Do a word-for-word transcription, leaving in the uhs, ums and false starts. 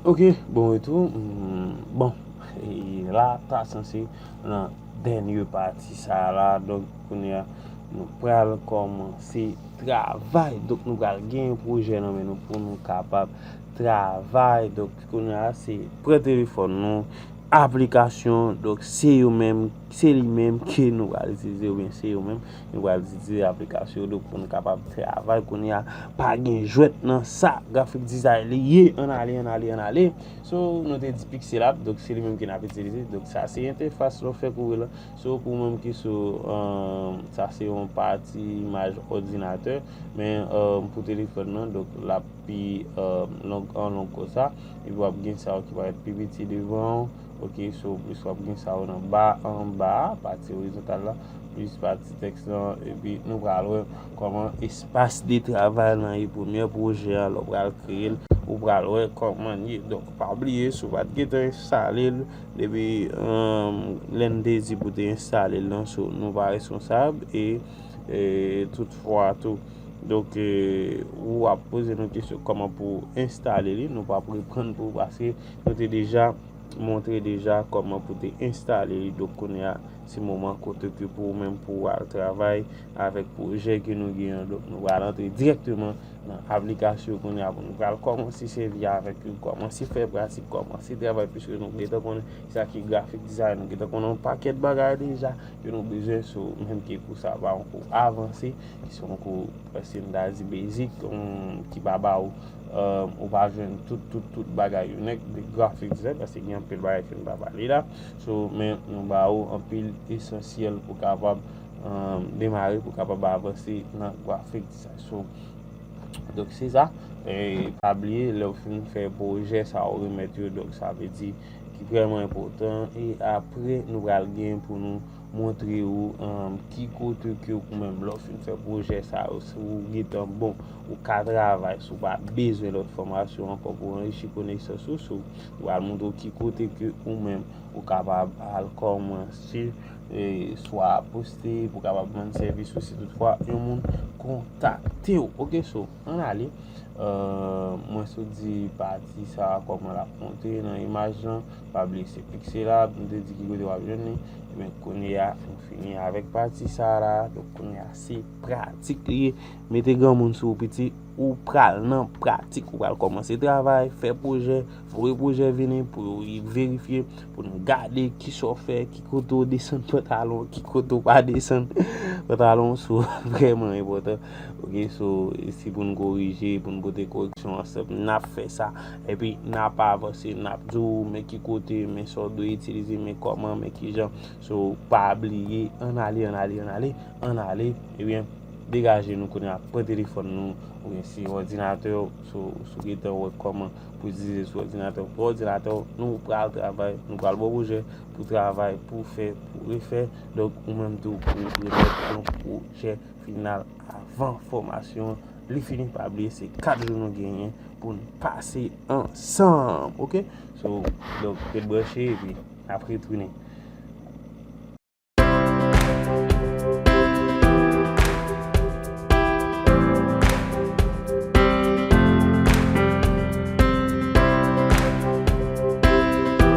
Ok, bon retou. Hmm, bon, e la ta sanse nan dènye pati sa la. Donk kounye a nou pral kòmanse travay. Donk nou pral gen pwojè nan men nou pou nou kapab travay. Donk kounye a se pran telefòn nou, aplikasyon. Donk se yo menm, se li menm ke nou pral itilize, oubyen se yo menm nou pral itilize aplikasyon yo, donk pou nou kapab travay. Kounye a pa gen jwèt nan sa, grafik dizay li ye. Ann ale, ann ale, ann ale. So nou te di Pixelab, donk se li menm ke n ap itilize. Donk sa se entèfas lè w fè kouri la. So pou menm ki sou, um, sa se yon pati imaj òdinatè, men um, pou telefòn nan, donk l ap pi um, long, an long konsa. Epi w ap gen sa yo ki parèt pi piti devan w. Ok, so plis w ap gen sa yo nan ba anba a, pati orizontal la, plis pati tèks lan, epi nou pral wè kòman espas de travay lan ye. Premye pwojè a, lè w pral kreye l, ou pral wè kòman l ye. Donk pa bliye, si w pa t gentan enstale l depi um, lè n te di pou te enstale l lan, so nou pa responsab. E, e toutfwa tou, donk e, ou ap poze nou kesyon kòman pou enstale li. Nou p ap reprann pou, paske nou te deja montre deja kòman pou te enstale li. Donk kounye a se moman kote ke pou ou menm pou w al travay avèk pwojè ke nou gen an. Donk nou pral antre dirèkteman nan aplikasyon kounye a, pou nou pral kòmanse sèvi avèk yo, kòmanse fè pratik, kòmanse travay, piske nou gentan konnen sa ki grafik dizay, nou gentan konnen yon pakèt bagay deja ke nou bezwen. So menm ke kou sa pa yon kou avanse, ki se yon kou prèske m ta di basic, um, ki pa ba ou, um, ou pa jwenn tout, tout, tout bagay yo nèt de grafik dizay, paske gen anpil bagay ke nou pa pale la. So men nou ba ou anpil esansyèl pou kapab um, demare, pou kapab avanse nan grafik dizay. So donk se sa. E pa bliye, lè w fin fè pwojè sa yo remèt yo, donk sa vle di ki vrèman enpòtan. E apre nou pral gen pou nou montre ou um, ki kote ke ou menm lè w fin fè pwojè sa yo, si ou gentan bon, ou ka travay, si ou pa bezwen lòt fòmasyon ankò pou anrichi konesans ou, so nou pral montre w ki kote ke ou menm ou kapab al kòmanse e, swa poste pou kapab vann sèvis ou si toutfwa yon moun kontakte w. Ok, so ann ale. Uh, mwen sou di pati sa a kòman l ap monte nan imaj lan. Pa bliye se Pixelab, nou te di ki kote w ap jwenn li. Ebyen kounye a nou fini avèk pati sa a la. Donk kounye a se pratik li ye. Mete granmoun sou ou piti, ou pral nan pratik, ou pral kòmanse travay, fè pwojè, voye pwojè vini pou yo verifye, pou nou gade kisa w fè, ki kote w desann pantalon, ki kote w pa desann pantalon, so vrèman enpòtan. Ok, so si pou nou korije, pou nou pote koreksyon ansanm, n ap fè sa. Epi n ap avanse, n ap di w men ki kote, men sa w dwe itilize, men kòman, men kijan. So pa bliye, ann ale, ann ale, ann ale, ann ale. Ebyen degaje nou kounye a, pran telefòn nou, oubyen si òdinatè w, si w gentan wè kòman pou itilize sou òdinatè w, pran òdinatè w, nou pral travay, nou pral ba w pwojè pou travay, pou fè, pou refè. Donk ou menm tou pou remèt yon pwojè final avan fòmasyon an li fini. Pa bliye se kat jou nou genyen pou n pase ansanm. Ok, so donk ret branche epi n ap retounen.